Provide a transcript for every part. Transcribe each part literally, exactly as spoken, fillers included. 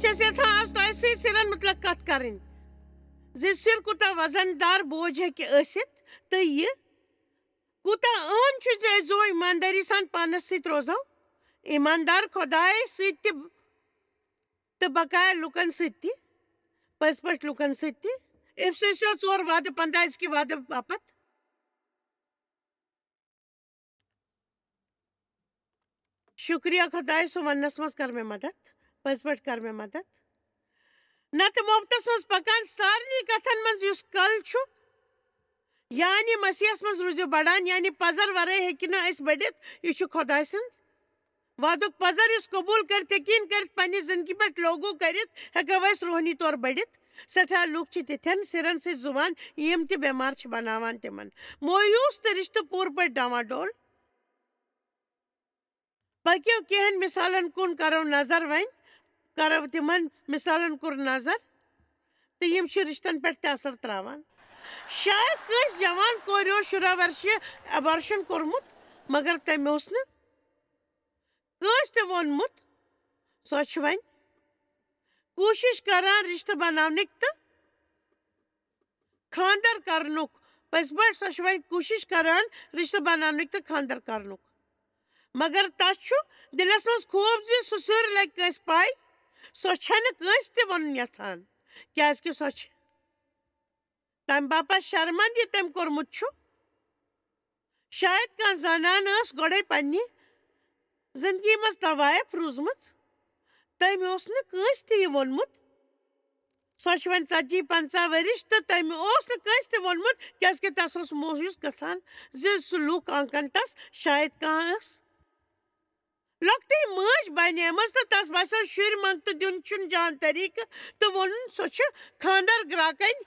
چھَس یَژھان آز تۄہہِ سۭتۍ سِرَن مُتعلِق کَتھ کَرٕنۍ زِ سِر کوٗتاہ وزن دار بوج ہیٚکہِ ٲسِتھ تہٕ یہِ کوٗتاہ اہم چھُ زِ أسۍ زُوَو ایٖماندٲری سان پانَس سۭتۍ روزو، ایٖماندار خۄدایَس سۭتۍ تہِ تہٕ بقایا لُکَن سۭتۍ تہِ، پٔزۍ پٲٹھۍ لُکَن سۭتۍ تہِ۔ اِفسیسیو ژور وعدٕ پنٛداہ أزکہِ وعدٕ باپتھ۔ شُکریہ خۄداے، سُہ وَننَس منٛز کٔر مےٚ مدد، پٔزۍ پٲٹھۍ کٔر مےٚ مدد۔ نَتہٕ مُفتَس منٛز پَکان سارنٕے کَتھَن منٛز یُس کَل چھُ، یعنی مسیحَس منٛز روٗزِو بَڑان، یعنی پَزَر وَرٲے ہیٚکہِ نہٕ أسۍ بٔڑِتھ، یہِ چھُ خۄداے سُنٛد وعدُک پَزَر، یُس قبوٗل کٔرِتھ، یقیٖن کٔرِتھ، پنٛنہِ زِندگی پٮ۪ٹھ لوگوٗ کٔرِتھ ہٮ۪کو أسۍ روحٲنی طور بٔڑِتھ۔ سٮ۪ٹھاہ لُکھ چھِ تِتھٮ۪ن سِرَن سۭتۍ زُوان، یِم تہِ بٮ۪مار چھِ بناوان تِمَن۔ مویوٗس تہٕ رِشتہٕ پوٗرٕ پٲٹھۍ ڈاواں ڈول۔ پٔکِو کینٛہَن مِثالَن کُن کرو نظر وۄنۍ، کرو تِمَن مِثالَن کُن نظر تہٕ یِم چھِ رِشتَن پٮ۪ٹھ تہِ اثر تراوان۔ شاید کٲنٛسہِ جوان کورِ اوس شُراہ ورشہِ abortion کوٚرمُت، مگر تٔمۍ اوس نہٕ کٲنٛسہِ تہِ ووٚنمُت۔ سۄ چھِ وۄنۍ کوٗشِش کران رِشتہٕ بناونٕکۍ تہٕ خانٛدر کرنُک۔ پٔزۍ پٲٹھۍ، سۄ چھِ وۄنۍ کوٗشِش کران رِشتہٕ بناونٕکۍ تہٕ خانٛدر کرنُک۔ مگر تَس چھُ دِلَس منٛز خوف زِ سُہ سِر لَگہِ کٲنٛسہِ پَے۔ سۄ چھَنہٕ کٲنٛسہِ تہِ وَنُن یَژھان، کیٛازِکہِ سۄ چھِ تَمہِ باپتھ شرمنٛد یہِ تٔمۍ کوٚرمُت چھُ۔ شاید کانٛہہ زنان ٲس گۄڈَے پنٛنہِ زِندگی منٛز طوایف روٗزمٕژ۔ تٔمۍ اوس نہٕ کٲنٛسہِ تہِ یہِ ووٚنمُت۔ سۄ چھِ وۄنۍ ژتجی پنٛژاہ ؤرِش تہٕ تٔمۍ اوس نہٕ کٲنٛسہِ تہِ ووٚنمُت، کیٛازِکہِ تَس اوس مویوٗس گژھان زِ سُہ لُکھ آنٛکَن تَس، شاید کانٛہہ ٲس لۄکٹٕے مٲج بنیمٕژ تہٕ تَس باسیو شُرۍ منٛگ تہٕ دیُن چھُنہٕ جان طریٖقہٕ، تہٕ ووٚنُن سۄ چھِ خانٛدر گرٛاکَنۍ۔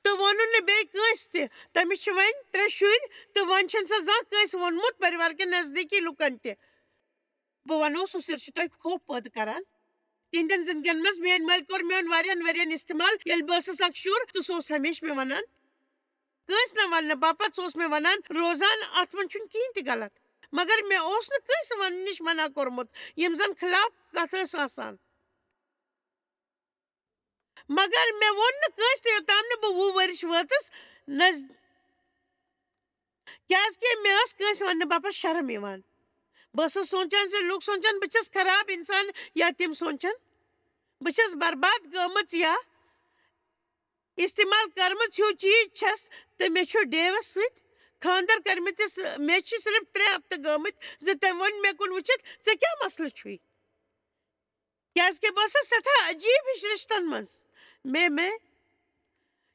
تہٕ ووٚنُن نہٕ بیٚیہِ کٲنٛسہِ تہِ۔ تٔمِس چھِ وۄنۍ ترٛےٚ شُرۍ تہٕ وۄنۍ چھَنہٕ سۄ زانٛہہ کٲنٛسہِ ووٚنمُت، پٔرِوار کٮ۪ن نزدیٖکی لُکَن تہِ۔ بہٕ وَنو، سُہ سِر چھُ تۄہہِ خوف پٲدٕ کران۔ تِہنٛدٮ۪ن زِندگین منٛز میٛٲنۍ مٲلۍ کوٚر میون واریاہَن ؤرین استعمال، ییٚلہِ بہٕ ٲسٕس اکھ شُر تہٕ سُہ اوس ہمیشہٕ مےٚ وَنان، کٲنٛسہِ نہٕ وَننہٕ باپتھ، سُہ اوس مےٚ وَنان روزان، اَتھ منٛز چھُنہٕ کِہیٖنۍ تہِ غلط۔ مگر مےٚ اوس نہٕ کٲنٛسہِ وَننہٕ نِش منع کوٚرمُت، یِم زَن خلاف کَتھٕ ٲسۍ آسان۔ مگر مےٚ ووٚن نہٕ کٲنٛسہِ تہِ یوٚتام نہٕ بہٕ وُہ ؤرِش وٲژٕس نز-، کیٛازِکہِ مےٚ ٲس کٲنٛسہِ وَننہٕ باپتھ شرم یِوان۔ بہٕ ٲسٕس سونٛچان زِ لُکھ سونٛچَن بہٕ چھَس خراب اِنسان یا تِم سونٛچَن بہٕ چھَس برباد گٔمٕژ یا استعمال کٔرمٕژ ہیوٗ چیٖز چھَس، تہٕ مےٚ چھُ ڈیوَس سۭتۍ خانٛدر کٔرمٕتِس، مےٚ چھِ صرف ترٛےٚ ہفتہٕ گٔمٕتۍ زِ تٔمۍ ووٚن مےٚ کُن وٕچھِتھ، "ژےٚ کیٛاہ مسلہٕ چھُے؟" کیٛازِکہِ بہٕ ٲسٕس سٮ۪ٹھاہ عجیٖب ہِش رِشتَن منٛز۔ مےٚ، مےٚ،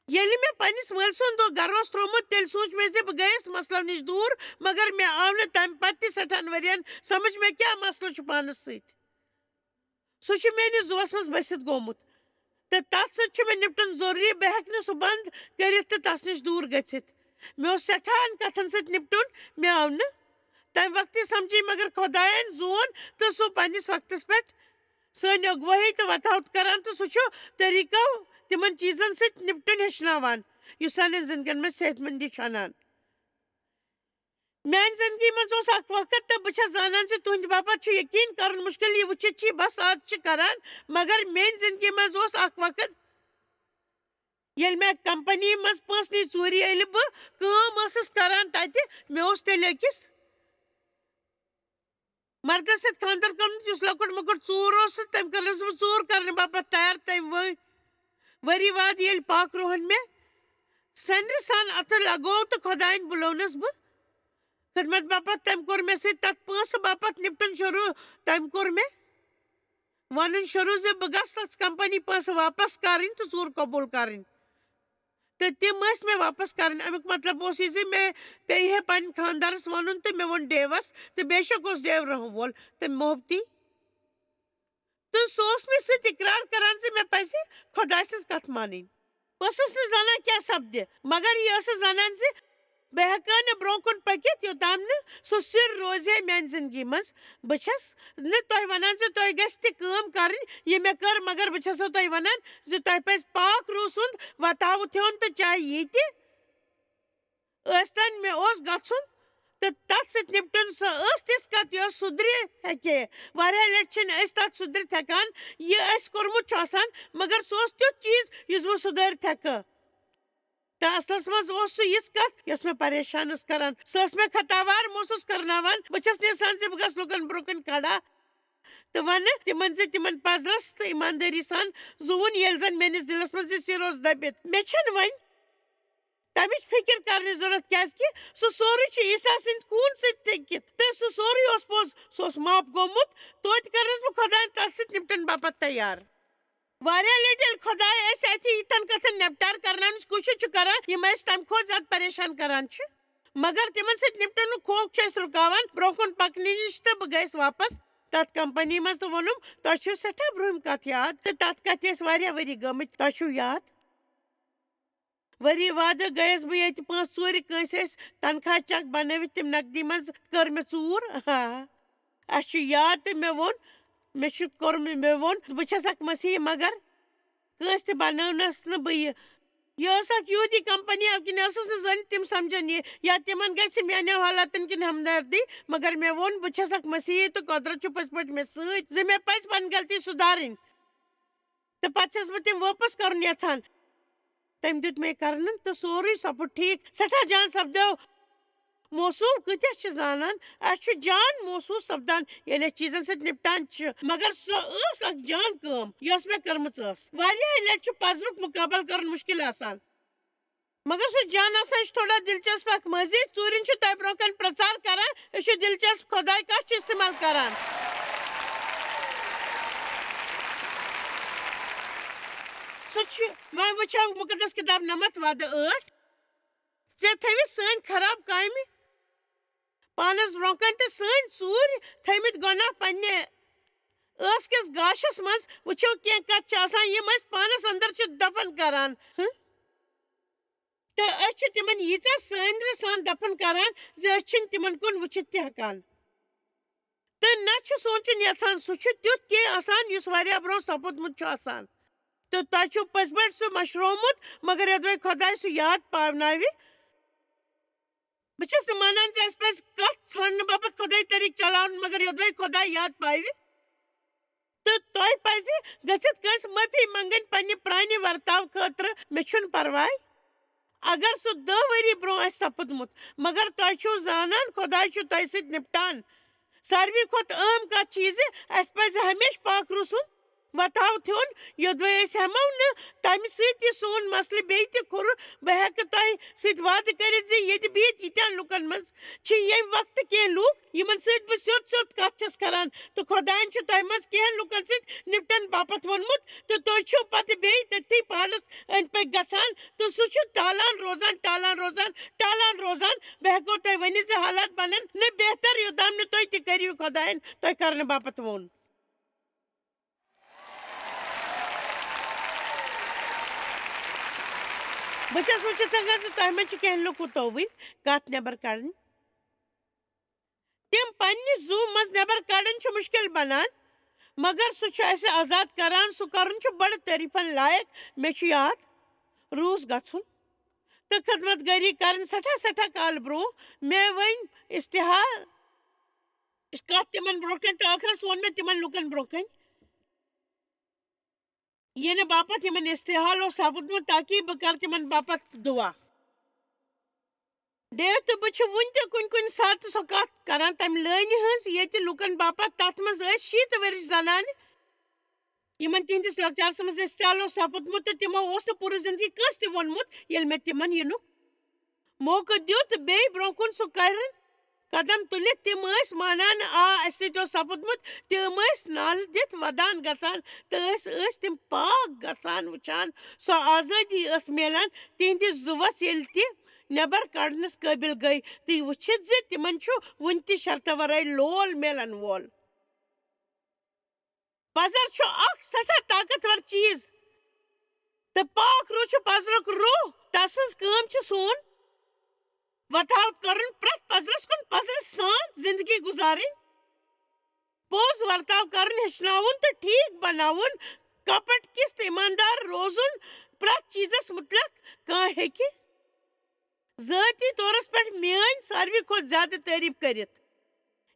ییٚلہِ مےٚ پنٛنِس مٲلۍ سُنٛد دۄہ گَرٕ اوس ترٛوومُت، تیٚلہِ سوٗنٛچ مےٚ زِ بہٕ گٔیَس مسلو نِش دوٗر، مگر مےٚ آو نہٕ تَمہِ پَتہٕ تہِ سٮ۪ٹھاہَن ؤرِیَن سَمٕجھ مےٚ کیٛاہ مسلہٕ چھُ پانَس سۭتۍ۔ سُہ چھُ میٛٲنِس زُوَس منٛز بٔسِتھ گوٚمُت، تہٕ تَتھ سۭتۍ چھُ مےٚ نِپٹُن ضروٗری۔ بہٕ ہٮ۪کہٕ نہٕ سُہ بنٛد کٔرِتھ تہٕ تَس نِش دوٗر گٔژھِتھ۔ مےٚ اوس سٮ۪ٹھاہَن کَتھَن سۭتۍ نِپٹُن، مےٚ آو نہٕ تَمہِ وقتہٕ سَمجھی، مگر خۄدایَن زون تہٕ سُہ پنٛنِس وقتَس پٮ۪ٹھ۔ سٲنۍ اگوٲہی تہٕ وتاوت کران، تہٕ سُہ چھُ طریٖقو تِمن چیٖزن سۭتۍ نِپٹُن ہیٚچھناوان، یُس سانٮ۪ن زندگین منٛز صحت مندی چھُ انان۔ میانہِ زندگی منٛز اوس اکھ وقت، تہٕ بہٕ چھَس زانان زِ تُہنٛدِ باپتھ چھُ یقین کرُن مشکل، یہِ وٕچھِتھ چھِ بس آز چھِ کران، مگر میانہِ زندگی منٛز اوس اکھ وقت، ییٚلہِ مےٚ کمپنی منٛز پونٛسہٕ نِش ژوٗرِ، ییٚلہِ بہٕ کٲم ٲسٕس کران تتہِ، مےٚ اوس تیٚلہِ أکِس مردس سۭتۍ خانٛدر کوٚرمُت، یُس لۄکُٹ مۄکُٹ ژوٗر اوس، تہٕ تٔمۍ کٔرنَس بہٕ ژوٗر کرنہٕ باپتھ تیار۔ تٔمۍ ؤ-، ؤری واد ییٚلہِ پاک روحن مےٚ سنرِ سان اَتھٕ لگوو تہٕ خۄدایَن بُلوونَس بہٕ خدمت باپتھ، تٔمۍ کوٚر مےٚ سۭتۍ تَتھ پونٛسہٕ باپتھ نِپٹُن شروٗع۔ تٔمۍ کوٚر مےٚ وَنُن شروٗع زِ بہٕ گژھٕ تَتھ کمپنی پونٛسہٕ واپس کرٕنۍ تہٕ ژوٗر قبوٗل کرٕنۍ۔ تہٕ تِم ٲسۍ مےٚ واپس کرٕنۍ۔ اَمیُک مطلب اوس یہِ زِ مےٚ پیٚیہِ ہے پنٕنۍ خانٛدارس وَنُن، تہٕ مےٚ ووٚن ڈیوس، تہٕ بے شک اوس ڈیو رحم وول تہٕ محبتی۔ تہٕ سُہ اوس مےٚ سۭتۍ اقرار کران زِ مےٚ پزِ خۄداے سٕنٛز کتھ مانٕنۍ۔ بہٕ ٲسٕس نہٕ زانان کیٛاہ سپدِ، مگر یہِ ٲسٕس زانان زِ بہٕ ہٮ۪کہٕ نہٕ برٛونٛہہ کُن پٔکِتھ، یوٚتام نہٕ سُہ سِر روزِ ہے میانہِ زندگی منٛز۔ بہٕ چھَس نہٕ تۄہہِ وَنان زِ تۄہہِ گژھِ تہِ کٲم کَرٕنۍ، یہِ مےٚ کٔر، مگر بہٕ چھَسو تۄہہِ وَنان زِ تۄہہِ پَزِ پاک روح سُنٛد وَتاوُت ہیوٚن، تہٕ چاہے یہِ تہِ ٲسۍتَن مےٚ اوس گژھُن تہٕ تَتھ سۭتۍ نِپٹُن، سۄ ٲس تِژھ کَتھ یۄس سُدرِتھ ہیٚکہِ۔ واریاہ لَٹہِ چھِنہٕ أسۍ تَتھ سُدرِتھ ہٮ۪کان، یہِ اَسہِ کوٚرمُت چھُ آسان، مگر سُہ اوس تیُتھ چیٖز یُس بہٕ سُدٲرِتھ ہٮ۪کہٕ۔ تہٕ اصلس منٛز اوس سُہ یِژھ کتھ یۄس مےٚ پریشان ٲس کران۔ سۄ ٲس مےٚ ختاوار محسوس کرناوان۔ بہٕ چھَس نہٕ یژھان زِ بہٕ گژھٕ لُکن برونٛہہ کَنہِ کھڑا تہٕ وَنہٕ تِمن زِ تِمن پزرس تہٕ ایماندٲری سان زُوُن، ییٚلہِ زن میٲنِس دِلس منٛز یہِ سِر اوس دٔپِتھ۔ مےٚ چھَنہٕ وۄنۍ تَمِچ فِکر کرنٕچ ضروٗرت، کیازِ کہِ سُہ سورُے چھُ عیسیٰ سٕنٛدِ خوٗن سۭتۍ ٹٔکِتھ، تہٕ سُہ سورُے اوس پوٚز۔ سُہ اوس معاف گوٚمُت۔ توتہِ کٔرٕس بہٕ خۄدایَن تَتھ سۭتۍ نِپٹن باپتھ تیار۔ واریاہ لٹہِ ییٚلہِ خۄداے اَسہِ اَتھِ یِتھٮ۪ن کتھن نپٹار کرناونٕچ کوٗشش چھُ کران، یِم اَسہِ تَمہِ کھۄتہٕ زیادٕ پریشان کران چھِ، مگر تِمن سۭتۍ نپٹنُک خوف چھُ اَسہِ رُکاوان برونٛہہ کُن پکنہٕ نِش، تہٕ بہٕ گٔیَس واپس تَتھ کمپنی منٛز تہٕ ووٚنُم، "تۄہہِ چھُو سٮ۪ٹھاہ برٛونٛہِم کتھ یاد، تہٕ تَتھ کتھِ ٲسۍ واریاہ ؤری گٔمٕتۍ، تۄہہِ چھُو یاد؟" ؤری وادٕ گٔیَس بہٕ ییٚتہِ، پانٛژھ ژورِ کٲنٛسہِ ٲسۍ تنخواہ چیک بنٲوِتھ، تِم نقدی منٛز کٔر مےٚ ژوٗر۔ ہا، اَسہِ چھُ یاد تہٕ مےٚ ووٚن، مےٚ چھُ کوٚرمُت، مےٚ ووٚن، "بہٕ چھَس اکھ مسیحی، مگر کٲنٛسہِ تہِ بنٲونَس نہٕ بہٕ یہِ۔" یہِ ٲس اکھ یہودی کمپنی، اَمہِ کِنۍ ٲسٕس نہٕ زٲنِتھ تِم سمجھن یہِ، یا تِمن گژھِ میانٮ۪ن حالاتن کِنۍ ہمدردی، مگر مےٚ ووٚن، "بہٕ چھَس اکھ مسیحی تہٕ قۄدرت چھُ پٔزۍ پٲٹھۍ مےٚ سۭتۍ زِ مےٚ پزِ پنٕنۍ غلطی سُدھارٕنۍ۔" تہٕ پتہٕ چھَس بہٕ تِم واپس کرُن یژھان۔ تٔمۍ دیُت مےٚ کرنہٕ تہٕ سورُے سپُد ٹھیٖک۔ سٮ۪ٹھاہ جان سپدیو۔ موصوف کۭتیاہ چھِ زانان، اَسہِ چھُ جان محسوٗس سپدان، ییٚلہِ أسۍ چیٖزن سۭتۍ نپٹان چھِ۔ مگر سۄ ٲس اکھ جان کٲم، یۄس مےٚ کٔرمٕژ ٲس۔ واریاہ لٹہِ چھُ پزرُک مُقابلہٕ کرُن مُشکِل آسان۔ مگر سُہ جان آسان چھُ تھوڑا دلچسپ اکھ مٔزیٖد۔ ژوٗرِن چھُ تۄہہِ برونٛہہ کنہِ پرژار کران، أسۍ چھِ دلچسپ خۄداے کتھ چھُ استعمال کران۔ سُہ چھُ، وۄنۍ وٕچھو مُقدس کِتاب نَمَتھ وعدٕ ٲٹھ۔ "ژےٚ تھٲوِتھ سٲنۍ خراب کامہِ پانس برونٛہہ کنہِ تہٕ سٲنۍ ژوٗرۍ تھٲومٕتۍ گۄناہ پننہِ ٲس کِس گاشس منٛز۔ وٕچھو، کینٛہہ کتھ چھِ آسان، یِم أسۍ پانس اندر چھِ دفن کران۔" ہہ؟ تہٕ أسۍ چھِ تِمن ییٖژاہ سٲنرِ سان دفن کران زِ أسۍ چھِنہٕ تِمن کُن وٕچھِتھ تہِ ہٮ۪کان۔ تہٕ نہ چھُ سونٛچُن یژھان، سُہ چھُ تیُتھ کینٛہہ آسان یُس واریاہ برونٛہہ سپُدمُت چھُ آسان۔ تہٕ تۄہہِ چھُو پٔزۍ پٲٹھۍ سُہ مٔشرومُت، مگر یوٚدوَے خۄداے سُہ یاد پاوناوِ۔ بہٕ چھَس نہٕ مانان زِ اَسہِ پَزِ کَتھ ژھانٛڈنہٕ باپتھ خۄداے طٔریٖقہٕ چلاوُن، مگر یوٚدوَے خۄداے یاد پاوِ۔ تہٕ تۄہہِ پَزِ گٔژھِتھ کٲنٛسہِ معٲفی منٛگٕنۍ پننہِ پرٛانہِ ورتاو خٲطرٕ۔ مےٚ چھُنہٕ پرواے اگر سُہ دَہ ؤری برونٛہہ آسہِ سپُدمُت، مگر تۄہہِ چھُو زانان خۄداے چھُ تۄہہِ سۭتۍ نِپٹان۔ ساروی کھۄتہٕ اہم کتھ چھِ یہِ زِ اَسہِ پَزِ ہمیشہِ پاک روٗسُن وۄتھاو تھیوٚن، یوٚدوَے أسۍ ہٮ۪مو نہٕ تَمہِ سۭتۍ یہِ سون مسلہٕ بیٚیہِ تہِ کھُرٕ۔ بہٕ ہٮ۪کہٕ تۄہہِ سۭتۍ وعدٕ کٔرِتھ زِ ییٚتہِ بِہِتھ یِتھٮ۪ن لُکن منٛز چھِ ییٚمہِ وقتہٕ کینٛہہ لوٗکھ، یِمن سۭتۍ بہٕ سیوٚد سیوٚد کتھ چھَس کران، تہٕ خۄدایَن چھُ تۄہہِ منٛز کینٛہَن لُکن سۭتۍ نِپٹن باپتھ ووٚنمُت، تہٕ تُہۍ چھِو پتہٕ بیٚیہِ تٔتھی پہاڑس أنٛدۍ پٔکۍ گژھان، تہٕ سُہ چھُ ٹالان روزان، ٹالان روزان، ٹالان روزان۔ بہٕ ہٮ۪کو تۄہہِ ؤنِتھ زِ حالات بنن نہٕ بہتر، یوٚتام نہٕ تُہۍ تہِ کٔرِو خۄدایَن تۄہہِ کرنہٕ باپتھ ووٚن۔ بہٕ چھَس وٕچھِتھ ہٮ۪کان زِ تۄہہِ منٛز چھِ کینٛہہ لُکھ وُتوٕنۍ کَتھ نٮ۪بر کَڑٕنۍ۔ تِم پننہِ زُو منٛز نٮ۪بر کَڑٕنۍ چھُ مُشکِل بنان، مگر سُہ چھُ اَسہِ آزاد کران۔ سُہ کرُن چھُ بڑٕ تعریٖفن لایق۔ مےٚ چھُ یاد، روٗس گژھُن تہٕ خدمت گٲری کرٕنۍ سٮ۪ٹھاہ، سٮ۪ٹھاہ کالہٕ برونٛہہ۔ مےٚ ؤنۍ استحال کتھ تِمن برونٛہہ کنہِ، تہٕ ٲخرس ووٚن مےٚ تِمن لُکن برونٛہہ کنہِ، یِنہٕ باپتھ یِمن استحال اوس سپُدمُت، تاکہِ بہٕ کرٕ تِمن باپتھ دُعا۔ ڈیو تہٕ بہٕ چھِ وُنہِ تہِ کُنہِ کُنہِ ساتہٕ سۄ کتھ کران تمہِ لٲنہِ ہٕنٛز، ییٚتہِ لُکن باپتھ تتھ منٛز ٲسۍ شیٖتہٕ ؤرِش زنانہٕ، یِمن تِہنٛدِس لۄکچارس منٛز استحال اوس سپُدمُت تہٕ تِمو اوس نہٕ پوٗرٕ زندگی کٲنٛسہِ تہِ ووٚنمُت، ییٚلہِ مےٚ تِمن یِنُک موقعہٕ دیُت بیٚیہِ برونٛہہ کُن سُہ کرن قدم تُلِتھ۔ تِم ٲسۍ مانان، آ، اَسہِ سۭتۍ اوس سپُدمُت۔ تِم ٲسۍ نالہٕ دِتھ ودان گژھان تہٕ أسۍ ٲسۍ تِم پاک گژھان وٕچھان۔ سۄ آزٲدی ٲس میلان تِہنٛدِس زُوس، ییٚلہِ تہِ نٮ۪بر کڑنس قٲبِل گٔے تہٕ یہِ وٕچھِتھ زِ تِمن چھُ وُنہِ تہِ شرطہٕ ورٲے لول میلن وول۔ پزر چھُ اکھ سٮ۪ٹھاہ طاقتور چیز، تہٕ پاک روح چھُ پزرُک روح۔ تسٕنٛز کٲم چھِ سون وتاوت کرُن، پرٛٮ۪تھ پزرس کُن پزرٕ سان زندگی گُزارٕنۍ، پوٚز ورتاو کرُن ہیٚچھناوُن تہٕ ٹھیٖک بناوُن، کپٹ کِس تہٕ ایماندار روزُن۔ پرٛٮ۪تھ چیزس مُتعلق کانٛہہ ہیٚکہِ ذٲتی طورس پٮ۪ٹھ میٲنۍ ساروی کھۄتہٕ زیادٕ تعریف کٔرِتھ۔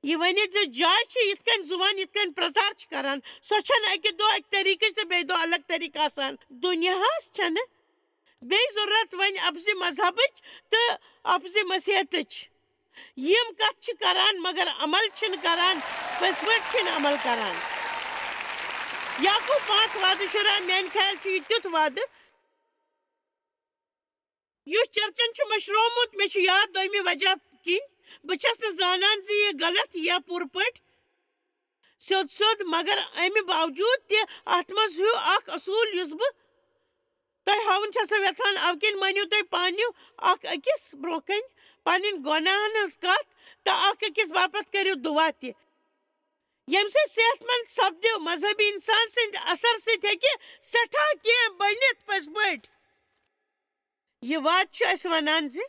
یہِ ؤنِتھ زِ جاے چھِ یِتھ کٔنۍ زُوان، یِتھ کٔنۍ پرٛژھار چھِ کران، سۄ چھَنہٕ اَکہِ دۄہ اَکہِ طریٖقٕچ تہٕ بیٚیہِ دۄہ الگ طریٖقہٕ آسان۔ دُنیاہَس چھَنہٕ بیٚیہِ ضروٗرت وۄنۍ اَپزِ مذہبٕچ تہٕ اَپزِ مسیحتٕچ۔ یِم کَتھ چھِ کران، مگر عمل چھِنہٕ کران، پٔزۍ پٲٹھۍ چھِنہٕ عمل کران۔ یعقوب پانٛژھ وعدٕ شُراہ، میٛانہِ خیال چھُ یہِ تیُتھ وعدٕ، یُس چرچن چھُ مٔشرومُت۔ مےٚ چھُ یاد دوٚیمہِ وجہ کِنۍ۔ بہٕ چھَس نہٕ زانان زِ یہِ غلط یا پوٗرٕ پٲٹھۍ سیوٚد سیوٚد، مگر اَمہِ باوجوٗد تہِ اَتھ منٛز ہیوٗ اکھ اصوٗل یُس بہٕ تۄہہِ ہاوُن چھَسو یَژھان۔ اَوٕ کِنۍ مٲنِو تُہۍ پانِو اکھ أکِس برٛونٛہہ کَنہِ پنٕنۍ گۄناہن ہٕنٛز کَتھ تہٕ اکھ أکِس باپتھ کٔرِو دُعا تہِ۔ ییٚمہِ سۭتۍ صحت مند سپدِو، مذہبی اِنسان سٕنٛدِ اثر سۭتۍ ہیٚکہِ سٮ۪ٹھاہ کینٛہہ بٔنِتھ۔ پٔزۍ پٲٹھۍ، یہِ وعدٕ چھُ اَسہِ وَنان زِ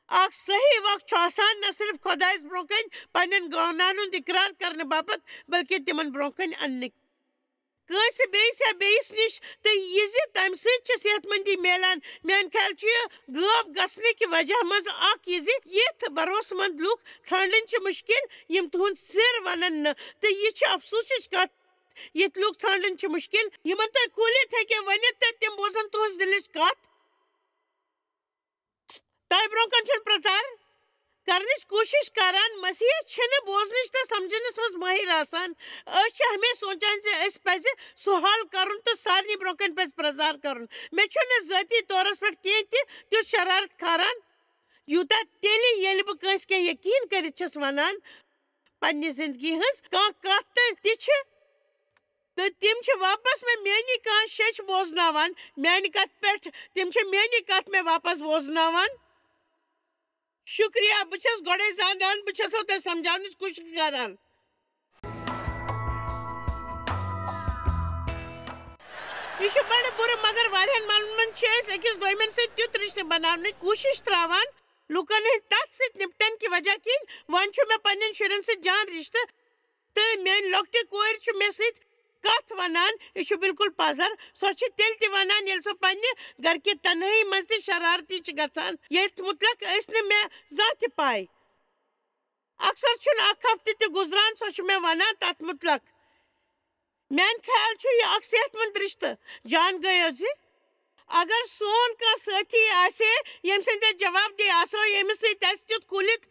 اکھ صحیح وقت چھُ آسان نہ صرف خۄدایَس برٛونٛہہ کَنہِ پنٛنٮ۪ن گۄناہن ہُنٛد اقرار کرنہٕ باپتھ، بلکہِ تِمن برٛونٛہہ کَنہِ اَننہٕ۔ کٲنٛسہِ بیٚیِس یا بیٚیِس نِش، تہٕ یہِ زِ تَمہِ سۭتۍ چھِ صحت مندی میلان۔ میٛانہِ خیال چھُ یہِ غٲب گژھنٕکہِ وجہ منٛز اکھ یہِ زِ یِتھ بھروسہٕ مند لُکھ ژھانٛڈٕنۍ چھِ مُشکِل، یِم تُہُنٛد سِر وَنَن نہٕ۔ تہٕ یہِ چھِ افسوٗسٕچ کَتھ، یِتھ لُکھ ژھانٛڈٕنۍ چھِ مُشکِل، یِمَن تُہۍ کھوٗلِتھ ہیٚکِو ؤنِتھ تہٕ تِم بوزَن تُہٕنٛز دِلٕچ کَتھ۔ تۄہہِ برٛونٛہہ کَنہِ چھُنہٕ پرٛژار کرنٕچ کوٗشِش کران، مسیحیت چھِنہٕ بوزنٕچ تہٕ سمجھنَس منٛز مٲہِر آسان۔ أسۍ چھِ ہمیشہِ سونٛچان زِ اَسہِ پَزِ سُہ حل کرُن تہٕ سارنٕے برٛونٛہہ کَنہِ پَزِ پرٛژار کرُن۔ مےٚ چھُنہٕ ذٲتی طورَس پٮ۪ٹھ کینٛہہ تہِ تیُتھ شرارت کھاران، یوٗتاہ تیٚلہِ، ییٚلہِ بہٕ کٲنٛسہِ کینٛہہ یقیٖن کٔرِتھ چھَس وَنان، پننہِ زندگی ہٕنٛز کانٛہہ کتھ تہٕ تہِ چھِ، تہٕ تِم چھِ واپس مےٚ میٛٲنی کانٛہہ شیٚچھ بوزناوان، میٛانہِ کتھ پٮ۪ٹھ۔ تِم چھِ میٛٲنی کتھ مےٚ واپس بوزناوان۔ شُکریہ، بہٕ چھَس گۄڈَے زانان، بہٕ چھَسو تۄہہِ سمجھاونٕچ کوٗشِش کران۔ یہِ چھُ بڑٕ بُرٕ، مگر واریاہن معاملن منٛز چھِ أسۍ أکِس دوٚیمٮ۪ن سۭتۍ تیُتھ رشتہٕ بناونٕچ کوٗشِش تراوان، لوٗکن ہٕنٛدۍ تتھ سۭتۍ نپٹن کہِ وجہ کِنۍ۔ وۄنۍ چھُ مےٚ پننٮ۪ن شُرٮ۪ن سۭتۍ جان رشتہٕ، تہٕ میٛانہِ لۄکٹہِ کورِ چھُ مےٚ سۭتۍ کتھ ونان، یہِ چھُ بالکل پزر۔ سۄ چھِ تیٚلہِ تہِ ونان، ییٚلہِ سۄ پننہِ گرکہِ تنہٲیی منٛز تہِ شرارتی چھِ گژھان، یتھ متعلق ٲسۍ نہٕ مےٚ زانٛہہ تہِ پاے۔ اکثر چھُنہٕ اکھ ہفتہٕ تہِ گُزران، سۄ چھِ مےٚ ونان تتھ متعلق۔ میٛانہِ خیال چھُ یہِ اکھ صحت مند رشتہٕ۔ جان گٔیو زِ اگر سون کانٛہہ سٲتھی آسہِ ہے، ییٚمہِ سٕنٛدِ أسۍ جواب دہ آسو، ییٚمِس سۭتۍ اَسہِ تیُتھ کھُلِتھ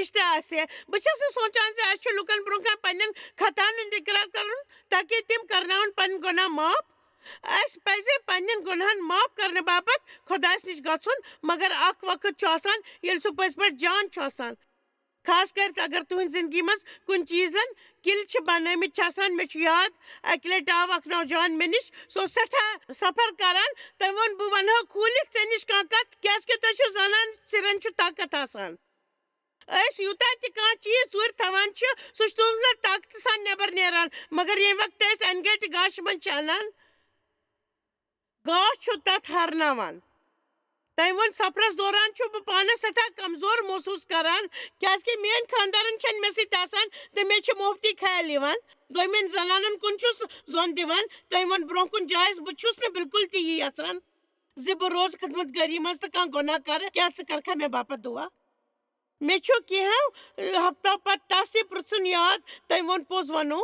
رشتہٕ آسہِ ہے۔ بہٕ چھَس نہٕ سونٛچان زِ اَسہِ چھُ لُکن برٛونٛہہ کَنہِ پنٛنٮ۪ن خطاہن ہُنٛد اقرار کَرُن، تاکہِ تِم کرناوَن پنٕنۍ گۄناہ معاف۔ اَسہِ پَزِ پنٛنٮ۪ن گۄناہن معاف کرنہٕ باپتھ خۄدایَس نِش گژھُن، مگر اکھ وقت چھُ آسان، ییٚلہِ سُہ پٔزۍ پٲٹھۍ جان چھُ آسان۔ خاص کٔرِتھ اگر تُہٕنٛزِ زندگی منٛز کُنہِ چیٖزن کِلۍ چھِ بنٲومٕتۍ چھِ آسان۔ مےٚ چھُ یاد، اَکہِ لٹہِ آو اکھ نوجوان مےٚ نِش، سُہ اوس سٮ۪ٹھاہ سفر کران۔ تٔمۍ ووٚن، "بہٕ ونہو کھوٗلِتھ ژےٚ نِش کانٛہہ کتھ، کیازِ کہِ تُہۍ چھِو زانان، سِرن چھُ طاقت آسان۔ أسۍ یوٗتاہ تہِ کانٛہہ چیٖز ژوٗرِ تھاوان چھِ، سُہ چھُ تُہنٛدِ طاقتہٕ سان نٮ۪بر نیران، مگر ییٚمہِ وقتہٕ أسۍ انہِ گٹہِ گاشہِ منٛز چھِ انان، گاش چھُ تتھ ہرناوان۔" تٔمۍ ووٚن، "سفرس دوران چھُ بہٕ پانس سٮ۪ٹھاہ کمزور محسوس کران، کیازِ کہِ میٲنۍ خاندارن چھنہٕ مےٚ سۭتۍ آسان تہٕ مےٚ چھِ مُفتی خیال یِوان۔ دوٚیمٮ۪ن زنانن کُن چھُس زۄن دِوان۔" تٔمۍ ووٚن، "برونٛہہ کُن جایز، بہٕ چھُس نہٕ بالکل تہِ یہِ یژھان زِ بہٕ روزٕ خدمت گٲری منٛز تہٕ کانٛہہ گۄناہ کرٕ۔ کیٛاہ ژٕ کرکھا مےٚ باپتھ دُعا؟" مےٚ چھُ کینٛہو ہفتو پتہٕ تس یہِ پرژھُن یاد۔ تٔمۍ ووٚن، "پوٚز ونو،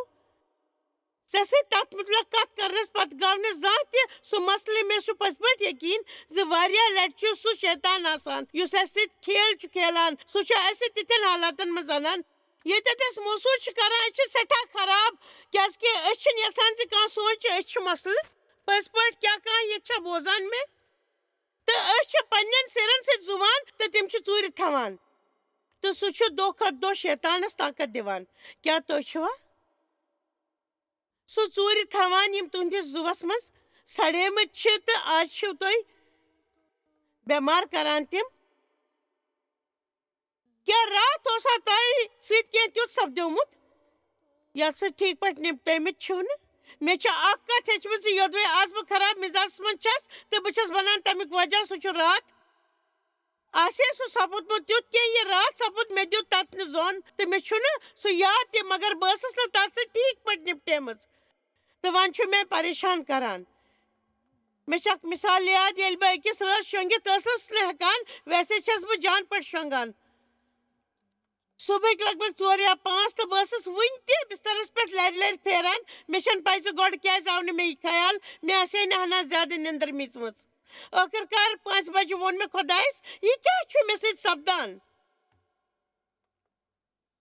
ژےٚ سۭتۍ تتھ متعلق کتھ کرنس پتہٕ گوٚو نہٕ زانٛہہ تہِ سُہ مسلہٕ۔ مےٚ چھُ پٔزۍ پٲٹھۍ یقین زِ واریاہ لٹہِ چھُ سُہ شیطان آسان، یُس اسہِ سۭتۍ کھیل چھُ کھیلان۔ سُہ چھُ اسہِ تِتھٮ۪ن حالاتن منٛز انان، ییٚتٮ۪تھ أسۍ محسوس چھِ کران، أسۍ چھِ سٮ۪ٹھاہ خراب، کیازِ کہِ أسۍ چھِنہٕ یژھان زِ کانٛہہ سونٛچہِ أسۍ چھِ مسلہٕ۔ پٔزۍ پٲٹھۍ کیٛاہ کانٛہہ ییٚتہِ چھا بوزان مےٚ؟" تہٕ أسۍ چھِ پننٮ۪ن سِرن سۭتۍ زُوان تہٕ تِم چھِ ژوٗرِ تھاوان۔ تہٕ سُہ چھُ دۄہ کھۄتہٕ دۄہ شیطانس طاقت دِوان۔ کیٛاہ تُہۍ چھِوا سُہ ژوٗرِ تھاوان، یِم تُہنٛدِس زُوس منٛز سڑیمٕتۍ چھِ تہٕ آز چھِو تُہۍ بٮ۪مار کران تِم؟ کیٛاہ راتھ اوسا تۄہہِ سۭتۍ کینٛہہ تیُتھ سپدیومُت، یتھ سۭتۍ ٹھیٖک پٲٹھۍ نِپٹٲومٕتۍ چھِو نہٕ؟ مےٚ چھِ اکھ کتھ ہیٚچھمٕژ زِ یوٚدوَے آز بہٕ خراب مِزازس منٛز چھَس تہٕ بہٕ چھَس ونان، تَمیُک وجہ سُہ چھُ راتھ۔ آسہِ ہے سُہ سپُدمُت تیُتھ کینٛہہ، یہِ راتھ سپُد، مےٚ دیُت تتھ نہٕ زوٚن تہٕ مےٚ چھُنہٕ سُہ یاد تہِ، مگر بہٕ ٲسٕس نہٕ تتھ سۭتۍ ٹھیٖک پٲٹھۍ نِپٹیمٕژ۔ تہٕ وۄنۍ چھُ مےٚ پریشان کران۔ مےٚ چھِ اکھ مثال یاد، ییٚلہِ بہٕ أکِس رٲژ شۄنٛگِتھ ٲسٕس نہٕ ہٮ۪کان، ویسے چھَس بہٕ جان پٲٹھۍ شۄنٛگان۔ صُبحٕکۍ لگ بگ ژور یا پانٛژھ تہٕ بہٕ ٲسٕس وُنہِ تہِ بسترس پٮ۪ٹھ لرِ لرِ پھیران۔ مےٚ چھَنہٕ پَے زِ گۄڈٕ کیٛازِ آو نہٕ مےٚ یہِ خیال، مےٚ آسے نہٕ ہنا زیادٕ نیٚنٛدٕر میٖژمٕژ۔ ٲخٕر کار پانٛژِ بجہِ ووٚن مےٚ خۄدایَس، "یہِ کیٛاہ چھُ مےٚ سۭتۍ سپدان؟"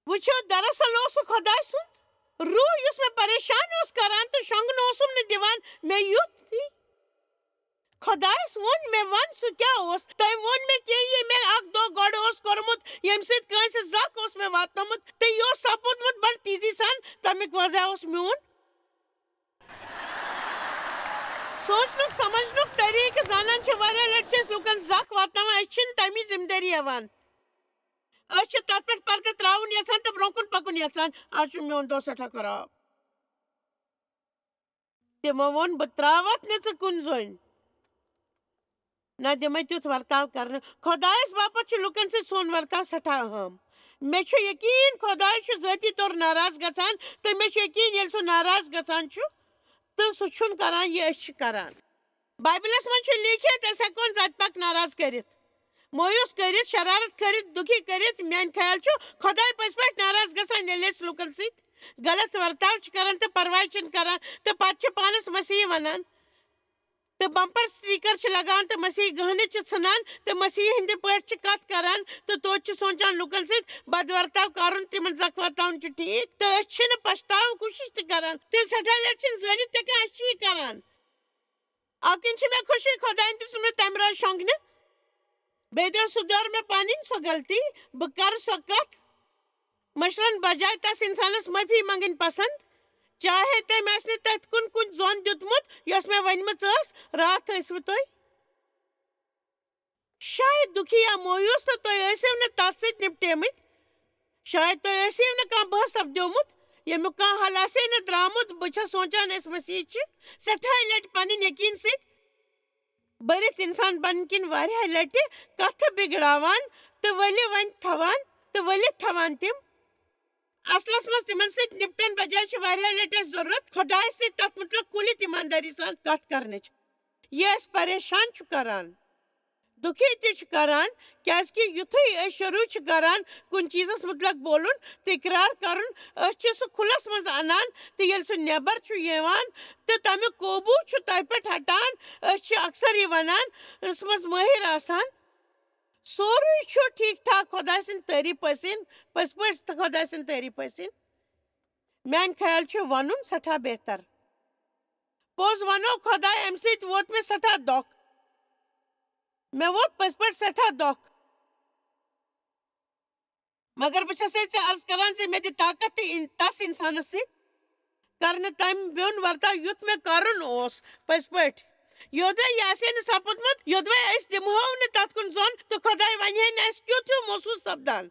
وٕچھِو، دراصل اوس سُہ خۄداے سُنٛد روح، یُس مےٚ پریشان اوس کران تہٕ شۄنٛگنہٕ اوسُم نہٕ دِوان۔ مےٚ یُتھ یی۔ خۄدایَس ووٚن مےٚ، "وَن، سُہ کیٛاہ اوس؟" تٔمۍ ووٚن مےٚ کینٛہہ، یہِ مےٚ اکھ دۄہ گۄڈٕ اوس کوٚرمُت، ییٚمہِ سۭتۍ کٲنٛسہِ زکھ اوس مےٚ واتنومُت، تہٕ یہِ اوس سپُدمُت بڑٕ تیزی سان۔ تَمیُک وجہ اوس میون سونٛچنُک، سمجھنُک طریٖقہٕ۔ زانان چھِ، واریاہ لٹہِ چھِ أسۍ لُکن زکھ واتناوان، أسۍ چھِنہٕ تَمِچ ذمہٕ دٲری ہٮ۪وان۔ أسۍ چھِ تَتھ پٮ۪ٹھ پردٕ ترٛاوُن یژھان تہٕ برٛونٛہہ کُن پَکُن یژھان۔ آز چھُ میون دۄہ سٮ۪ٹھاہ خراب۔ تِمو ووٚن، "بہٕ ترٛاوَتھ نہٕ ژٕ کُنہِ زوٚنۍ۔ نہ دِمَے تیُتھ ورتاو کرنہٕ۔" خۄدایَس باپتھ چھُ لُکن سۭتۍ سون ورتاو سٮ۪ٹھاہ اہم۔ مےٚ چھُ یقیٖن، خۄداے چھُ ذٲتی طور ناراض گژھان، تہٕ مےٚ چھُ یقیٖن، ییٚلہِ سُہ ناراض گژھان چھُ، تہٕ سُہ چھُنہٕ کران یہِ أسۍ چھِ کران۔ بایبلس منٛز چھُ لیٖکھِتھ، أسۍ ہٮ۪کون ذاتِ پاک ناراض کٔرِتھ، مایوس کٔرِتھ، شرارت کٔرِتھ، دُکھی کٔرِتھ۔ میانہِ خیال چھُ خۄداے پٔزۍ پٲٹھۍ ناراض گژھان، ییٚلہِ أسۍ لُکن سۭتۍ غلط ورتاو چھِ کران تہٕ پرواے چھِنہٕ کران، تہٕ پتہٕ چھِ پانس مسیحی ونان تہٕ بمپر سٹیکر چھِ لگاوان تہٕ مسیحی گہنہٕ چھِ ژھٕنان تہٕ مسیحی ہٕنٛدِ پٲٹھۍ چھِ کتھ کران تہٕ توتہِ چھِ سونچان لُکن سۭتۍ بدورتاو کرُن، تِمن زکھ واتناوُن چھُ ٹھیٖک، تہٕ أسۍ چھِنہٕ پچھتاوُن کوٗشش تہِ کران۔ تہٕ سٮ۪ٹھاہ لٹہِ چھِنہٕ زٲنِتھ تہِ کانٛہہ أسۍ چھِ یہِ کران۔ اَکہِ کِنۍ چھِ مےٚ خوشی، خۄدایَن دیُت مےٚ تَمہِ راتہٕ شۄنٛگنہٕ۔ بیٚیہِ دِژ سُہ دٲر مےٚ پَنٕنۍ سۄ غلطی۔ بہٕ کَرٕ سۄ کَتھ مَشرَن بجایہِ تَس اِنسانَس معٲفی منٛگٕنۍ پَسنٛد، چاہے تٔمۍ آسہِ نہٕ تَتھ کُن کُنہِ زوٚن دیُتمُت، یۄس مےٚ ؤنمٕژ ٲس راتھ ٲسوٕ تُہۍ۔ شاید دُکھی یا مایوس تہٕ تُہۍ ٲسِو نہٕ تَتھ سۭتۍ نِپٹیمٕتۍ۔ شاید تُہۍ ٲسِو نہٕ کانٛہہ بحث سپدیومُت، ییٚمیُک کانٛہہ حل آسہِ ہے نہٕ درٛامُت۔ بہٕ چھَس سونٛچان، أسۍ مسیحی چھِ سٮ۪ٹھاہے لٹہِ پنٕنۍ یقیٖن سۭتۍ بٔرِتھ اِنسان بننہٕ کِنۍ واریاہے لٹہِ کتھٕ بگڑاوان تہٕ ؤلِو وۄنۍ تھاوان تہٕ ؤلِتھ تھاوان تِم۔ اصلس منٛز تِمن سۭتۍ نپٹن بجایہِ چھِ واریاہ لٹہِ اَسہِ ضروٗرت خۄدایس سۭتۍ تتھ مُتعلق کُلِتھ ایماندٲری سان کتھ کرنٕچ۔ یہِ اَسہِ پریشان چھُ کران، دُکھی تہِ چھُ کران، کیازِ کہِ یُتھُے أسۍ شروٗع چھِ کران کُنہِ چیٖزس مُتعلق بولُن تہٕ اقرار کرُن، أسۍ چھِ سُہ کھُلس منٛز انان، تہٕ ییٚلہِ سُہ نٮ۪بر چھُ یِوان تہٕ تمیُک قوبوٗ چھُ تۄہہِ پٮ۪ٹھ ہٹان، أسۍ چھِ اکثر یہِ ونان، أسۍ منٛز مٲہِر آسان۔ سورُے چھُ ٹھیٖک ٹھاک، خۄداے سٕنٛدِ تعریٖف ٲسِن، پٔزۍ پٲٹھۍ تہٕ خۄداے سٕنٛدِ تعریٖف ٲسِن۔ میانہِ خیال چھُ ونُن سٮ۪ٹھاہ بہتر۔ پوٚز ونو، خۄداے، امہِ سۭتۍ ووت مےٚ سٮ۪ٹھاہ دۄکھ۔ مےٚ ووت پٔزۍ پٲٹھۍ سٮ۪ٹھاہ دۄکھ۔ مگر بہٕ چھسے ژےٚ عرض کران زِ مےٚ دِ طاقت تہٕ اِن-، تس انسانس سۭتۍ کرنہٕ تمہِ بیوٚن ورتاو یُتھ مےٚ کرُن اوس پٔزۍ پٲٹھۍ۔ یوٚدوے یہِ آسہِ ہے نہٕ سپُدمُت، یوٚدوے أسۍ دِمہو نہٕ تتھ کُن زوٚن تہٕ خۄداے ونہِ ہے نہٕ اسہِ کیُتھ ہیوٗ محسوٗس سپدان۔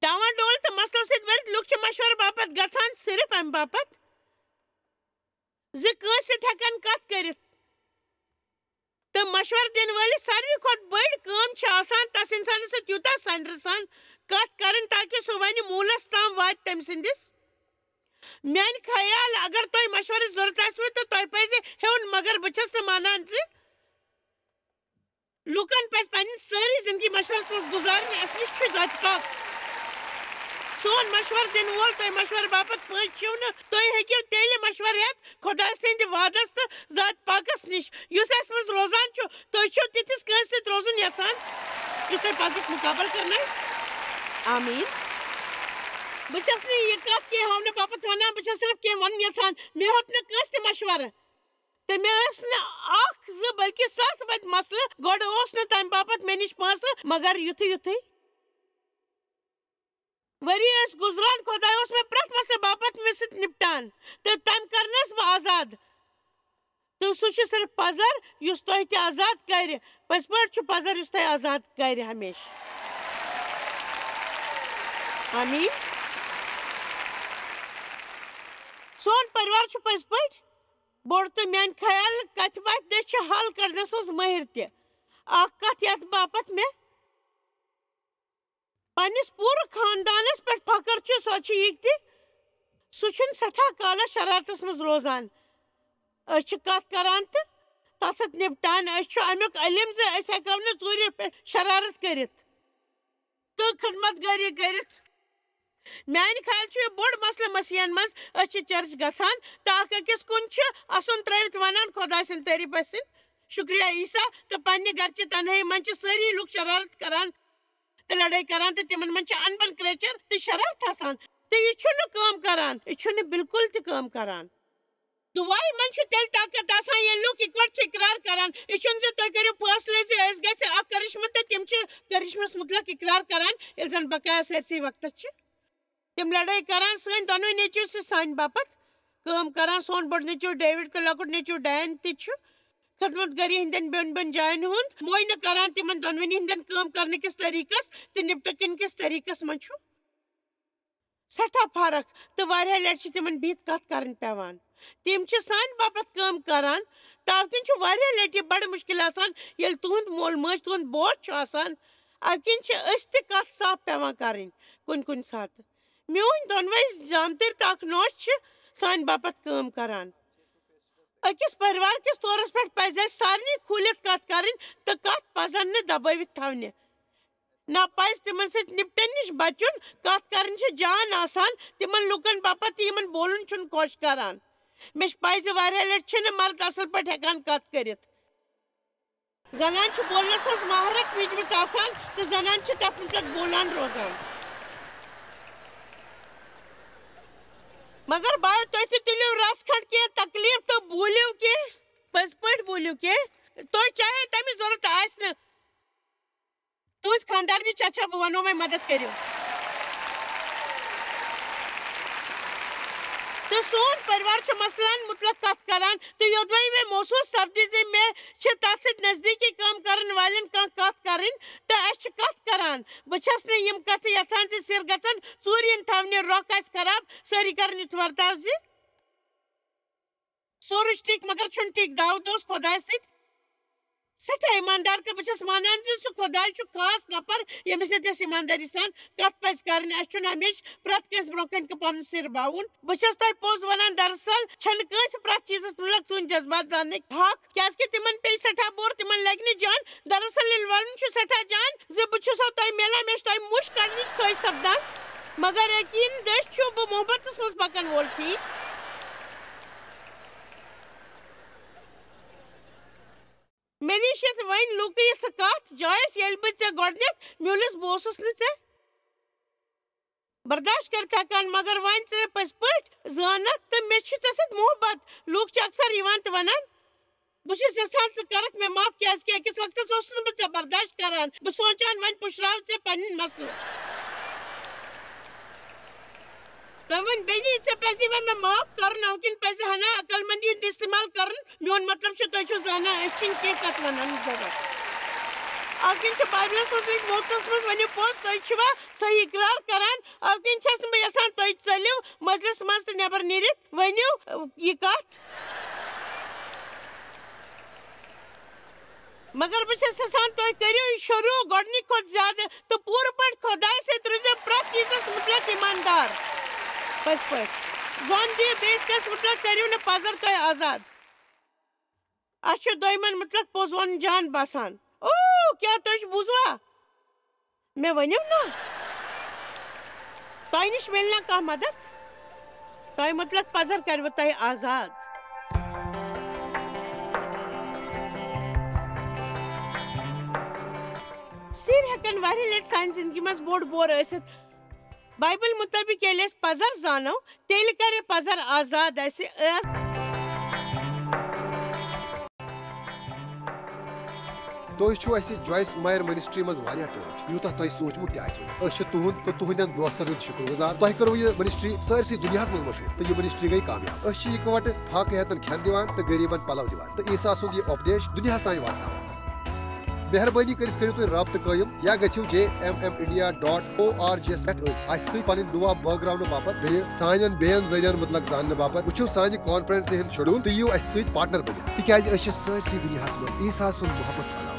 ڈاوان ڈول تہٕ مسلو سۭتۍ بٔرِتھ لُکھ چھِ مشورٕ باپتھ گژھان، صرف امہِ باپتھ زِ کٲنٛسہِ سۭتۍ ہٮ۪کن کتھ کٔرِتھ۔ تہٕ مشورٕ دِنہٕ وٲلِس ساروی کھۄتہٕ بٔڑ کٲم چھِ آسان تس انسانس سۭتۍ یوٗتاہ سنرٕ سان کتھ کرٕنۍ تاکہِ سُہ ونہِ موٗلس تام واتہِ تٔمۍ سٕنٛدِس۔ میانہِ خیال، اگر تۄہہِ مشورٕچ ضرورت آسِوٕ تہٕ تۄہہِ پزِ ہیوٚن، مگر بہٕ چھس نہٕ مانان زِ لوٗکن پزِ پنٕنۍ سٲری زندگی مشورس منٛز گُزارٕنۍ۔ اسہِ نِش چھُ ذاتِ پاک۔ سون مشورٕ دِنہٕ وول تۄہہِ مشورٕ باپتھ پٔزۍ چھِو نہٕ۔ تُہۍ ہیٚکِو تیٚلہِ مشورٕ ہٮ۪تھ خۄداے سٕنٛدِ وعدس تہٕ ذاتِ پاکس نِش، یُس اسہِ منٛز روزان چھُ۔ تُہۍ چھِو تِتھِس کٲنٛسہِ سۭتۍ روزُن یژھان، یُس تۄہہِ پزُک مُقابلہٕ کرنایہِ؟ آمیٖن۔ بہٕ چھَس نہٕ یہِ کتھ کینٛہہ ہاونہٕ باپتھ ونان، بہٕ چھَس صرف کینٛہہ ونُن یژھان۔ مےٚ ہیوٚت نہٕ کٲنٛسہِ تہِ مشورٕ۔ تہٕ مےٚ ٲسۍ نہٕ اکھ، زٕ، بلکہِ ساسہٕ بٔدۍ مسلہٕ۔ گۄڈٕ اوس نہٕ تَمہِ باپتھ مےٚ نِش پونٛسہٕ، مگر یُتھُے یُتھُے ؤری ٲسۍ گُزران، خۄداے اوس مےٚ پرٛٮ۪تھ مسلہٕ باپتھ مےٚ سۭتۍ نِپٹان، تہٕ تَمہِ کرنَس بہٕ آزاد۔ تہٕ سُہ چھُ صرف پزر، یُس تۄہہِ تہِ آزاد کرِ۔ پٔزۍ پٲٹھۍ چھُ پزر، یُس تۄہہِ آزاد کرِ ہمیشہٕ۔ آمیٖن۔ سون پریوار چھُ پٔزۍ پٲٹھۍ بوٚڑ تہٕ میانہِ خیال کتھِ باتھِ دٔسۍ چھِ حل کڑنس منٛز مٲہِر تہِ۔ اکھ کتھ یتھ باپتھ مےٚ پننِس پوٗرٕ خاندانس پٮ۪ٹھ فخر چھُ، سۄ چھِ یہِ تہِ، سُہ چھُنہٕ سٮ۪ٹھاہ کالس شرارتس منٛز روزان۔ أسۍ چھِ کتھ کران تہٕ تتھ سۭتۍ نپٹان۔ أسۍ چھِ امیُک علم زِ أسۍ ہٮ۪کو نہٕ ژوٗرِ پٮ۪ٹھ شرارت کٔرِتھ تہٕ خدمت گٲری کٔرِتھ۔ میانہِ خیال چھُ یہِ بوٚڑ مسلہٕ مسیحن منٛز۔ أسۍ چھِ چرچ گژھان تہٕ اکھ أکِس کُن چھِ اسُن ترٲوِتھ ونان، "خۄداے سٕنٛدِ تعریٖف ٲسِن، شُکریہ عیسیٰ"، تہٕ پننہِ گرچہِ تنہٲیی منٛز چھِ سٲری لوٗکھ شرارت کران تہٕ لڑٲے کران تہٕ تِمن منٛز چھِ اَنبن کرٛیچر تہٕ شرارت آسان۔ تہٕ یہِ چھُنہٕ کٲم کران، یہِ چھُنہٕ بالکل تہِ کٲم کران۔ دُعایہِ منٛز چھُ تیٚلہِ طاقت آسان، ییٚلہِ لوٗکھ اِکوٹہٕ چھِ اِقرار کران۔ یہِ چھُنہٕ زِ تُہۍ کٔرِو فٲصلہٕ زِ أسۍ گژھِ اکھ کرشمہٕ تہٕ تِم چھِ کرشمس مُتعلق اِقرار کران، ییٚلہِ زن بقایا سٲرسٕے وقتس چھِ۔ تِم لڑٲے کران، سٲنۍ دۄنوَے نیٚچوۍ چھِ سانہِ باپتھ کٲم کران۔ سون بوٚڑ نیٚچوٗ ڈیوڈ تہٕ لۄکُٹ نیٚچوٗ ڈین تہِ چھُ خدمت گٲری ہٕنٛدٮ۪ن بیوٚن بیوٚن جاین ہُنٛد معینہٕ کران، تِمن دۄنوٕنی ہٕنٛدٮ۪ن کٲم کرنہٕ کِس طریٖقس تہٕ نِپٹہٕ کِنۍ کِس طریٖقس منٛز چھُ سٮ۪ٹھاہ فرق تہٕ واریاہ لٹہِ چھِ تِمن بِہِتھ کتھ کرٕنۍ پٮ۪وان۔ تِم چھِ سانہِ باپتھ کٲم کران، تہٕ اَوٕ کِنۍ چھُ واریاہ لٹہِ یہِ بڑٕ مُشکِل آسان، ییٚلہِ تُہُنٛد مول موج تُہُنٛد بوس چھُ آسان، اَوٕ کِنۍ چھِ أسۍ تہِ کتھ صاف پٮ۪وان کرٕنۍ کُنہِ کُنہِ ساتہٕ۔ میٲنۍ دۄنوَے زامتٕرۍ تہٕ اکھ نوش چھِ سانہِ باپتھ کٲم کران۔ أکِس پریوار کِس طورس پٮ۪ٹھ پزِ اَسہِ سارنٕے کھوٗلِتھ کتھ کرٕنۍ تہٕ کتھ پزن نہٕ دبٲوِتھ تھاونہِ۔ نہ پزِ تِمن سۭتۍ نپٹن نِش بچُن۔ کتھ کرٕنۍ چھِ جان آسان تِمن لوٗکن باپتھ تہِ یِمن بولُن چھُنہٕ خۄش کران۔ مےٚ چھِ پَے زِ واریاہ لٹہِ چھِنہٕ مرد اصل پٲٹھۍ ہٮ۪کان کتھ کٔرِتھ۔ زنان چھِ بولنس منٛز مہارت ویٖجمٕژ آسان تہٕ زنان چھِ تتھ مُتعلق بولان روزان۔ مگر باے، تُہۍ تہِ تُلِو رژھ کھنڈ کینٛہہ تکلیف تہٕ بوٗلِو کینٛہہ، پٔزۍ پٲٹھۍ بوٗلِو کینٛہہ۔ تۄہہِ چاہے تمِچ ضرورت آسہِ نہٕ، تُہنٛز خانٛدارنہِ چھےٚ، چھےٚ، بہٕ ونو وۄنۍ، مدد کٔرِو۔ تہٕ سون پریوار چھُ مسلن مُتعلق کتھ کران، تہٕ یوٚدوَے مےٚ محسوٗس سپدِ زِ مےٚ چھِ تتھ سۭتۍ نزدیٖکی کٲم کرن والٮ۪ن کانٛہہ کتھ کرٕنۍ، تہٕ اسہِ چھِ کتھ کران۔ بہٕ چھس نہٕ یِم کتھٕ یژھان زِ سِر گژھن ژوٗرِ یِن تھاونہِ، رۄخ آسہِ خراب، سٲری کرن یُتھ ورتاو زِ سورُے چھُ ٹھیٖک، مگر چھُنہٕ ٹھیٖک۔ داوود اوس خۄدایَس سۭتۍ سٮ۪ٹھاہ ایٖماندار، تہٕ بہٕ چھَس مانان زِ سُہ خۄداے چھُ خاص نفر، ییٚمِس سۭتۍ اَسہِ ایٖماندٲری سان کَتھ پَزِ کَرٕنۍ۔ اَسہِ چھُنہٕ ہمیشہِ پرٛٮ۪تھ کٲنٛسہِ برٛونٛہہ کَنہِ پَنُن سِر باوُن۔ بہٕ چھَس تۄہہِ پوٚز وَنان، دراصل چھَنہٕ کٲنٛسہِ پرٛٮ۪تھ چیٖزَس مُتعلِق تُہٕنٛدۍ جذبات زاننٕکۍ حق، کیٛازِکہِ تِمَن پیٚیہِ سٮ۪ٹھاہ بوٚر، تِمَن لَگہِ نہٕ جان۔ دراصل ییٚلہِ وَنُن چھُ سٮ۪ٹھاہ جان زِ بہٕ چھُسو تۄہہِ مِلان، مےٚ چھُ تۄہہِ مُش کَڑنٕچ خٲہِش سَپدان، مگر یقیٖن دٔسۍ چھُ بہٕ محبتَس منٛز پَکَن وول، ٹھیٖک؟ مےٚ نِش یِتھ وۄنۍ لوٗکہٕ یِژھٕ کتھ جایس، ییٚلہِ بہٕ ژےٚ گۄڈٕنٮ۪تھ میوٗلُس، بہٕ اوسُس نہٕ ژےٚ برداشت کٔرِتھ ہٮ۪کان، مگر وۄنۍ ژےٚ پٔزۍ پٲٹھۍ زانکھ تہٕ مےٚ چھِ ژےٚ سۭتۍ محبت۔ لوٗکھ چھِ اکثر یِوان تہٕ ونان، "بہٕ چھُس یژھان ژٕ کرکھ مےٚ معاف، کیازِ کہِ أکِس وقتس اوسُس نہٕ بہٕ ژےٚ برداشت کران۔ بہٕ سونچان، وۄنۍ پُشراو ژےٚ پنٕنۍ مسلہٕ۔" تہٕ وۄنۍ بیٚنہِ، ژےٚ پَزی وۄنۍ مےٚ معاف کَرُن، اَمہِ کِنۍ پَزِ ہنا عقل مندی ہُنٛد استعمال کَرُن۔ میون مطلب چھُ، تُہۍ چھِو زانان، أسۍ چھِنہٕ کینٛہہ کَتھ وَنان زیادٕ۔ اَمہِ کِنۍ چھِ بایبلَس منٛز لیکھمُت، موقعس منٛز ؤنِو پوٚز، تُہۍ چھِوا صحیح اقرار کَران؟ اَمہِ کِنۍ چھَس نہٕ بہٕ یَژھان تُہۍ ژٔلِو مجلس منٛز تہٕ نٮ۪بر نیٖرِتھ۔ ؤنِو، یہِ کَتھ۔ مگر بہٕ چھَس یَژھان تُہۍ کٔرِو یہِ شروٗع گۄڈٕنِکۍ کھۄتہٕ زیادٕ تہٕ پوٗرٕ پٲٹھۍ خۄدایہِ سۭتۍ روٗزِو پرٛٮ۪تھ چیٖزَس مُتعلِق ایٖماندار۔ پٔزۍ پٲٹھۍ۔ زَن دِیِو بیٚیِس کٲنٛسہِ مُتعلِق، کٔرِو نہٕ پَزر تۄہہِ آزاد۔ اَسہِ چھُ دۄیمَن مُتعلِق پوٚز وَنُن جان باسان۔ او، کیٛاہ تُہۍ چھِ بوٗزوا؟ مےٚ ؤنِو نا، تۄہہِ نِش میلہِ نا کانٛہہ مدد؟ تۄہہِ مُتلق پزر کرِوٕ تۄہہِ آزاد۔ سِر ہٮ۪کن واریاہ لٹہِ سانہِ زندگی منٛز بوٚڑ بور ٲسِتھ۔ بایبل مُطٲبِق ییٚلہِ أسۍ پزر زانو، تیٚلہِ کرِ پزر آزاد اسہِ۔ تُہۍ چھِو اَسہِ جویس مایر منسٹری منٛز واریاہ ٹٲٹھۍ، یوٗتاہ تۄہہِ سوٗنٛچمُت تہِ آسِوٕ نہٕ۔ أسۍ چھِ تُہُنٛد تہٕ تُہٕنٛدٮ۪ن دوستن ہُنٛد شُکر گُزار۔ تۄہہِ کٔروٕ یہِ منسٹری سٲرسٕے دُنیاہَس منٛز مشہوٗر تہٕ یہِ منسٹری گٔے کامیاب۔ أسۍ چھِ یِکوَٹہٕ فاقہٕ ہیتن کھٮ۪ن دِوان تہٕ غریٖبن پلو دِوان تہٕ عیسیٰ سُنٛد یہِ اُپدیش دُنیاہَس تام واتناوان۔ مہربٲنی کٔرِتھ کٔرِو تُہۍ رابطہٕ قٲیِم یا گٔژھِو J M M India dot O R G یَس پٮ۪ٹھ أتھۍ اَسہِ سۭتۍ پنٕنۍ دُعا بٲگراونہٕ باپتھ، بیٚیہِ سانٮ۪ن بیٚین ذٔریعن مُتلق زاننہٕ باپتھ۔ وٕچھِو سانہِ کانفرنسہِ ہُنٛد شیڈول تہٕ یِیِو اَسہِ سۭتۍ پارٹنر بٔنِتھ، تِکیازِ أسۍ چھِ سٲرسٕے دُنیاہَس منٛز عیسیٰ سُنٛد محبت پھٔہلاوان۔